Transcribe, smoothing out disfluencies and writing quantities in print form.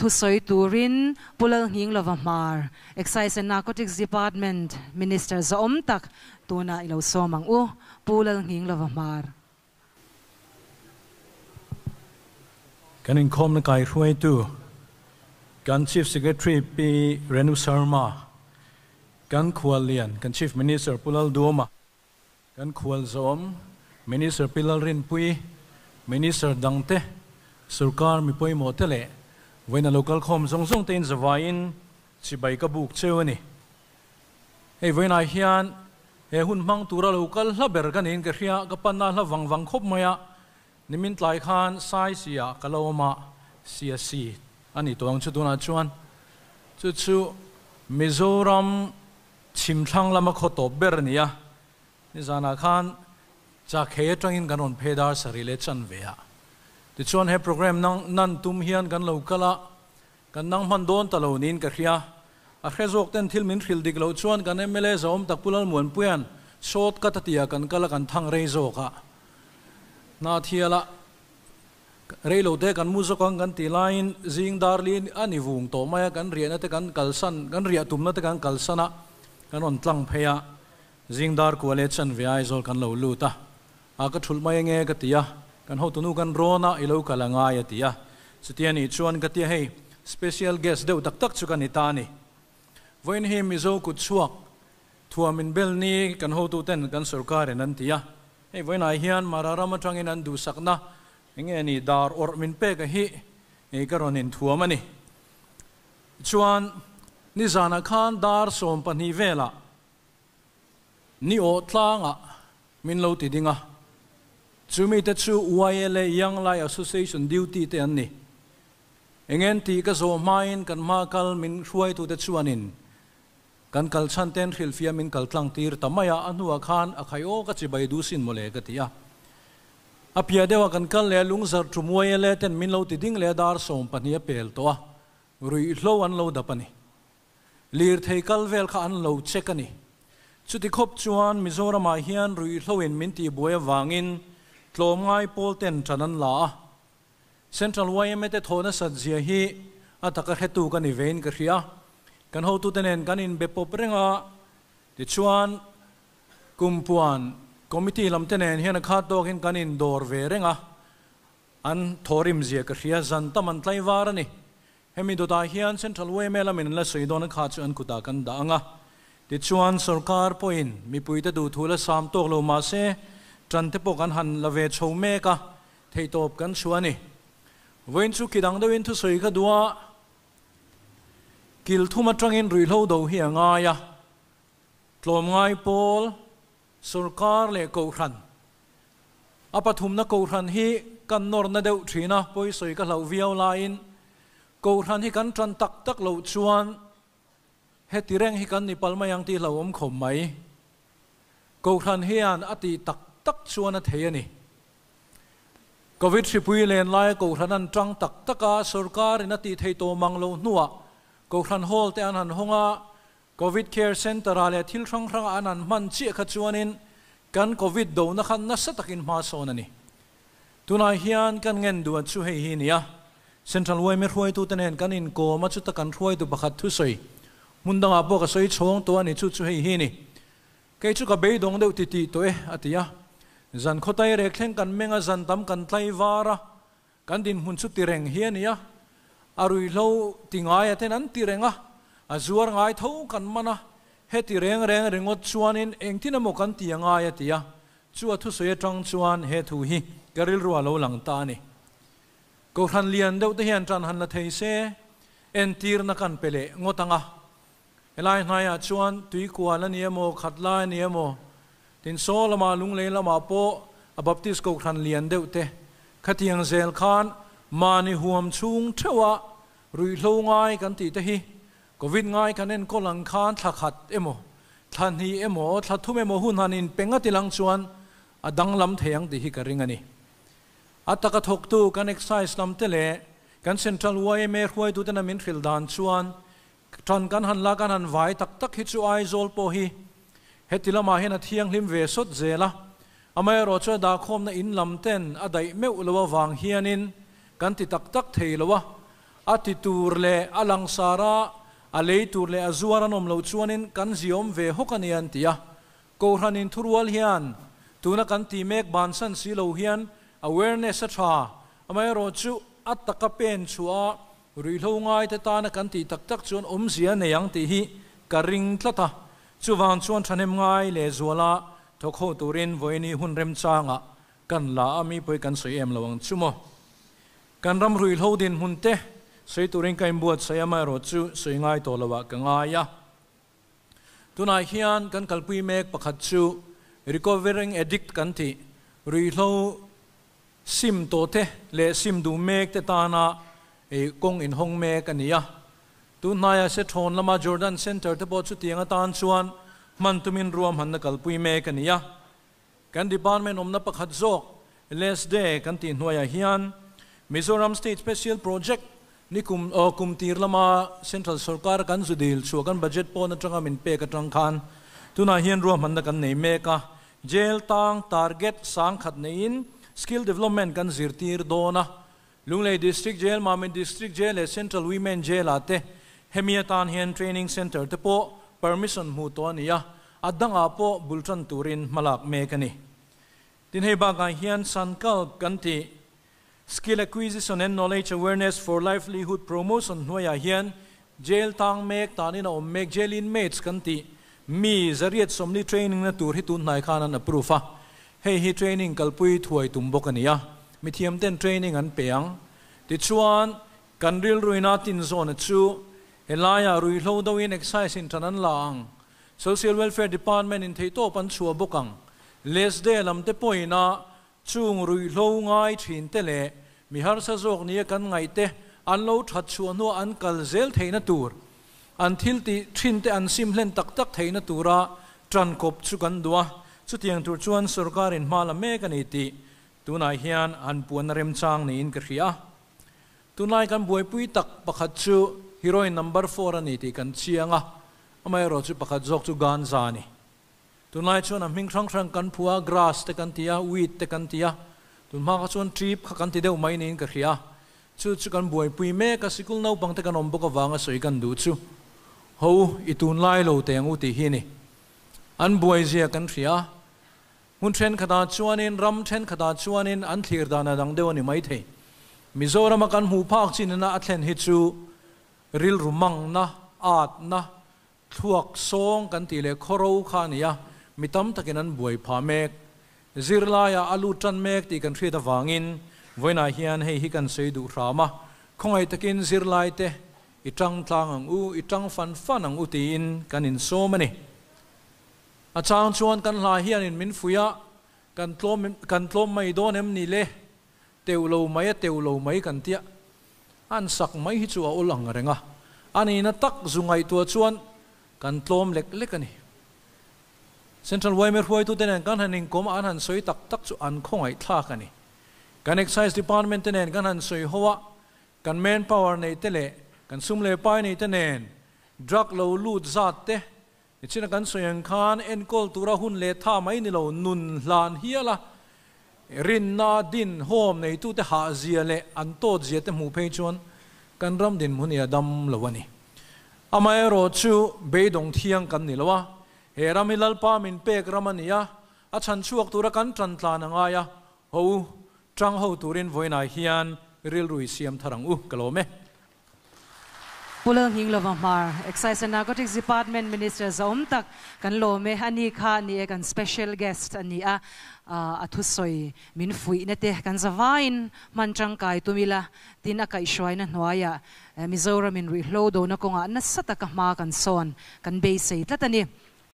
Thusawi turin Pu Lalnghinglova Hmar, Excise and Narcotics Department Minister zawhawm tak tunah i lo sawm ang u, Pu Lalnghinglova Hmar. Kan inkhawmna kaihruaitu kan Chief Secretary Pi Renu Sharma, kan khuallian kan Chief Minister Pu Lalduoma, Kan khual zawm, Minister Pi Lalrinpuii, Minister dangte, Sorkar mi pawimawh te leh vawiina lo kalkhawm zawng zawng te in zavaiin chibai ka buk cheu a ni. Hei vawiinah hian he hun hmang tura lo kal hla ber ka niin ka hria, ka panna hla vang vang khawp mai a, nimin tlai khan Sai sia ka lo awm a, sia si a ni tawh ang chu tunah chuan chu chu Mizoram Chhim thlang lama khaw tawp ber a ni a, nizanah khan Chakhei atangin kan rawn phei dar sarih leh chan ve a. Tichuan he program nang nan tum hian kan lo kal a, kan nang hman dawn ta lo niin ka hria. A hre zawk ten thil min hrilh dik loh chuan kan mla zahawm tak Pu Lalmuanpuia'n short cut a tia kan kal a kan thang rei zawk a. Hnahthial a Rei lo te kan mu zawk ang kan tih laiin zing dar li a ni vung tawh mai a, kan riahna te kan kalsan, kan riah tumna te kan kalsan a, kan rawn tlang phei a, zing dar kua leh chan ve Aizawl kan lo lut a, a ka thulh mai ange ka ti a, kan hotunu kan rawn a, i lo kal a ngai a ti a, chutia nih chuan ka tia hei special guest deuh tak tak chu ka ni ta a ni. Vawiin hi Mizo kut chhuak thuam in bel ni kan hotuten kan sorkarin an ti a, Hei vawiinah hian Mara ram atangin an duhsakna eng nge ni dar awrh min pek a hi ei ka rawn inthuam a ni. Chuan nizanah khan dar 12 velah ni awh tlangah min lo ti ding a, chumi te chu YLA Young Lai Association duty te an ni. Eng en tih ka zawh hmain kan hma kal min hruaitute chuanin Kan kal chhan ten hrilhfiam in kal tlang tir ta mai a, a hnuah khan a khai aw ka chibai duh sin mawle ka ti a. A piah deuh a kan kal leh a lungzar thu muai e le ten min lo ti ding leh a dar 12 a pel tawh a, ruihhlo an lo dap a ni. Lirthei kal vel kha an lo check a ni. Chuti khawp chuan Mizoram ah hian ruihhlo in min tihbuai avangin tlawmngai pawl ten ṭan an la a. Central yma te thawh nasat zia hi a taka hretu ka ni vein ka hria. Kan hotute nen kan inbe pawp reng a, tichuan Kumpuan Committee lam te nen hian a khat tawkin kan indawr ve reng a, an thawhrim zia ka hria, zan tam an tlaivar a ni. Hemi dawtah hian Central yma lamin an la sawi dawn a kha chu an kutah kan dah ang a. Tichuan sorkar pawhin mipuite duhthu la sam tawk lo mahse ṭan te pawh kan han la ve chho mek a, theihtawp kan chhuah a ni. Vawiin chu kidang deuhin thusawi ka duh a, kil thum atangin ruihhlo do hi a ngai a, tlawmngai pawl, sorkar leh kohhran. A pathumna kohhran hi kan nawrna deuh thin a, pawisawi ka hlauh viau laiin kohhran hi kan tan tak tak loh chuan heti reng hi kan ni pal mai ang tih hlauhawm khawp mai. Kohhran hian a tih tak tak chuan a thei a ni. Covid hripui len laia Kohhran an tang tak tak a, sorkarin a tih theih tawh mang loh hnuah Kohhran Hall te an han hawng a, Covid Care Centre-ah leh thil hrang hrangah an han hman chiah kha chuanin kan Covid dona kha nasa takin hma sawn a ni. Tunah hian kan ngen duh chu hei hi a ni a, Central yma hruaitute nen kan inkawm a, chuta kan hruaitu pakhat thusawi hmun dangah pawh ka sawi chhawng tawh a ni, chu chu hei hi a ni. Kei chu ka beidawng deuh ti tih tawh e, a ti a. Zan khawtai rek thleng kan meng a, zan tam kan tlai var a, kan dinhmun chu ti reng hi a ni a. A ruihhlo ti ngai a ten an ti reng a, a zuar ngai tho kan man a, heti reng reng ringawt chuanin engtin emaw kan ti a ngai a ti a. Chu a thusawi atang chuan he thu hi ka rilru a lo lang ta a ni. Kohhran lian deuh te hian tan han la thei se, entirna kan pe leh ngawt ang a. Helai hnaiah chuan tuikual a ni emaw, khat lai a ni emaw, tin saw lamah lunglei lamah pawh a Baptist Kohhran lian deuh te khatiang zel khan mahni huam chhung theuha ruihhlo ngai kan tih te hi Covid ngai kan enkawl ang khan thla khat emaw, thla hnih emaw, thla thum emaw hun han inpeng a ti lang chuan a danglam thei ang tih hi ka ring a ni. A taka thawktu kan Excise lam te leh kan Central yma hruaituten a min hrilh dan chuan Tan kan han la kan han vai tak tak hi chu Aizawl pawh hi heti lamah hian a thianghlim ve sawt zel a, amaherawh chu a dahkhawmna in lam ten a daih meuh lo avang hianin kan ti tak tak thei lo a, A ti tur leh a langsar a, a lei tur leh a zuar an awm loh chuanin kan ziawm ve hawk a ni an ti a. Kohhran inthurual hian tuna kan tih mek bansan si lo hian awareness a tha, amaherawhchu a taka pen chhuah a ruihhlo ngaite tana kan tih tak tak chuan awmzia a nei ang tih hi ka ring tlat a. Chuvang chuan thahnem ngai leh zuala thawk ho turin vawiini hun remchangah kan la a, mi pawi kan sawi em lo ang chu maw? Kan ram ruihhlo dinhmun te sawi turin ka inbuatsaih a, amaherawhchu sawi ngai tawh loah ka ngai a. Tunah hian kan kalpui mek pakhat chu Recovering Addict kan tih, ruihhlo sim tawhte leh sim duh mek te tana kawng inhawng mek a ni a. Tun hnaia Sethawn lama Jordan Centre te pawh chutiang atan chuan hman tumin ruahmanna kalpui mek a ni a. Kan department awmna pakhat zawk LSD kan tih hnuaiah hian Mizoram State Special Project ni kum kum tir lama Central sorkar kan zu dil chhuah kan budget pawn atanga min pek atang khan tunah hian ruahmanna kan nei mek a, jail tang target sangkhat neiin skill development kan zirtir dawn a, Lunglei District Jail, Mamit District Jail leh Central Women Jail ah te hemi atan hian training centre te pawh permission hmuh tawh a ni a, a dangah pawh bul tan turin hmalak mek a ni. Tin hei bakah hian Sankalp kan tih Skill Acquisition and Knowledge Awareness for Livelihood Promotion hnuaiah hian jail tang mek tanin a awm mek jail inmates kan tih mi zariat sawmli training na tur hi tun hnai khan an approve a, hei hi training kalpui thuai tum bawk a ni a, mithiam ten training an pe ang. Tichuan, kan rilruina tinzawna chu helaiah ruihhlo doin excise in tan an la ang, Social Welfare Department in theihtawp an chhuah bawk ang, LSD lam te pawhin a Chung ruihhlo ngai thin te leh mi harsa zawk nia kan ngaih te an lo that chhuah hnuah an kal zel theihna tur, an thil tih thin te an sim hlen tak tak theihna tura tan kawp chu kan duh a, chutiang tur chuan sorkarin hma la mek a ni tih tunah hian an puanna remchang niin ka hria. Tunlai kan buaipui tak pakhat chu heroin number four a ni tih kan chiang a, amaherawhchu pakhat zawk chu ganja a ni. Tunlai chuan a hming hrang hrang kan phu a, grass te kan ti a, weed te kan ti a, tun hma kha chuan trip kha kan ti deuh mai niin ka hria. Chu chu kan buaipui mek a, sikul naupang te kan awm bawk avanga sawi kan duh chu ho i tunlai lo teh ang u tih hi a ni. An buaizia kan hria. Hmun thenkhatah chuanin, ram thenkhatah chuanin an thlir dan a dang deuh a ni maithei. Mizorama kan hmuh phak chin ina a thlen hi chu rilru mangna, atna, Thluak sawng kan tih leh khawro kha a ni a, mi tam takin an buai phah mek. Zirlaiah a lut tan mek tih kan hriat avangin vawiinah hian hei hi kan sawi duh hram a, khawngaih takin zirlaite i tang tlang ang u, i tang fan fan ang u tiin kan insawm a ni. A chang chuan kan hla hianin min fuih a, kan tlawm kan tlawm mai dawn em ni le? Teuh lo mai a teuh lo mai kan tia, an sak mai hi chu a awl ang reng a, a nihna tak zu ngaihtuah chuan kan tlawm lek lek a ni. Central yma hruaitute nen kan han inkawm a, an han sawi tak tak chu an khawngaihthlak a ni. Kan Excise Department te nen kan han sawi ho a, kan manpower neih te leh kan sum leh pai neih te nen drug lo lut zat te Nichina kan sawi ang khan enkawl tura hun leh tha mai ni lo nun hlan hial a, rinna din home neitute hahzia leh an tawtzia te hmuh phei chuan kan ram dinhmun hi a dam lo a ni. Amaherawh chu beidawng thiang kan ni lo a, he ram hi Lalpa min pek ram a ni a, a chhan chhuak tura kan tan tlan a ngai a, ho tang ho turin vawiinah hian rilru i siam thar ang u, ka lawm e. Pu Lalnghinglova Hmar, Excise and Narcotics Department Minister zawm tak kan lawm e. Ani kha ni e kan special guest a ni a, a thusawi min fuihna te kan zavaiin hman tangkai tum ila, tin a kaihhruaina hnuaiah Mizoramin ruihhlo dona kawngah nasa taka hma kan sawn kan beisei tlat a ni.